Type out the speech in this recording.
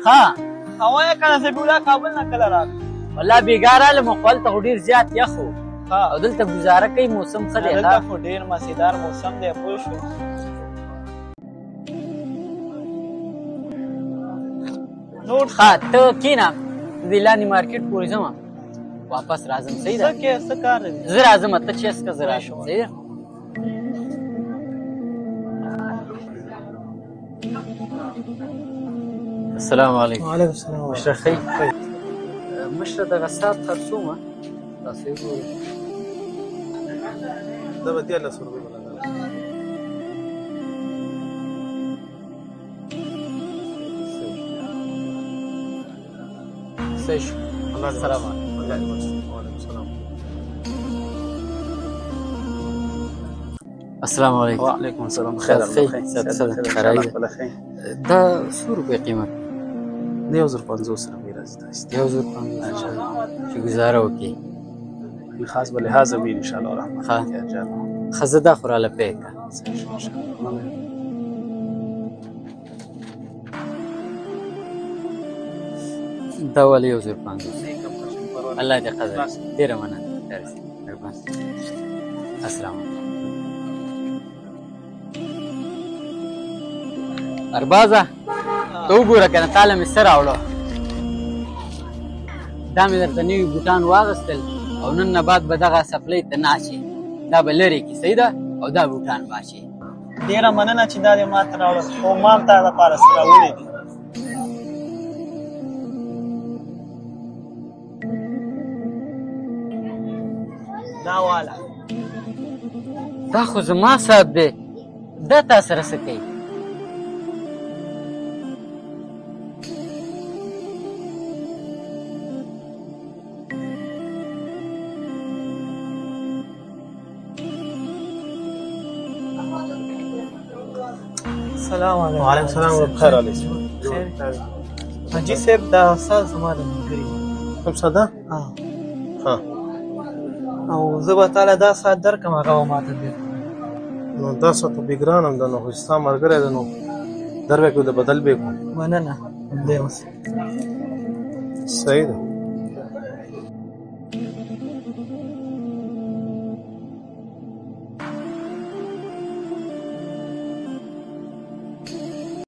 ها وایه که نه ذبیح الله کابل نه کله راغلی؟ والله بېګا رالم، خو هلته خو ډېر زیات یخ و او دلته ګزاره کوي، موسم ښه دی. دلته خو ډېر مزیدار موسم دی، پوه شو. نور ښه ته کښېنه، زه دې لاندې مارکیټ پورې ځم، واپس راځم. صحیح ده؟ څه کې څه کار دی؟ زه راځم، ته چیس که، زه راځم. صحیح ده؟ السلام علیکم. وعلیکم السلام. مشره ښه یې؟ مشره دغه ساعت خرڅومه، تاسو یې وګورئ. دا به 13 روپۍ بلنه. صحیح شو. السلام علیکم. وعلیکم السلام. السلام علیکم. وعلیکم السلام. خیر خیر. دا څو روپۍ قیمت؟ د 1050 روپۍ راځي تاسو ته. 1050 چې ګزاره وکړي. خاص به لحاظ وي ان شاء الله الرحمن. ښه ښه، زه دا خو راله پی کړه. دا ولې 1050؟ الله دې قدر. ډېره مننه. السلام علیکم. اربازه ته وګوره که نه، تاله مې څه راوړو. دا مې درته نوي بوټان واغستل، او نن نه بعد به دغه څپلۍ ته نه اچې، دا به لرې کړې. صحیح ده؟ او دا بوټان به اچې. ډېره مننه چې دا دې ماته راوړل، خو ما هم تا دپاره څه راوړي دي. دا واله. دا خو زما ساعت دی، دا تا سره څه کوي؟ السلام علیکم. وعلیکم السلام. خیر علیکم. خیر حاجي صاحب، دا ساعت زما د ملګري. کوم ساعت ده؟ ها. او زه به تاله دا ساعت درکړم، هغه به ماته بېرته. نو دا ساعت خو بې ګران هم ده، نو خو چې ستا ملګری دی نو در به یې کړو، د بدل به یې کړو. مننه، همدې اوسه. صحیح ده.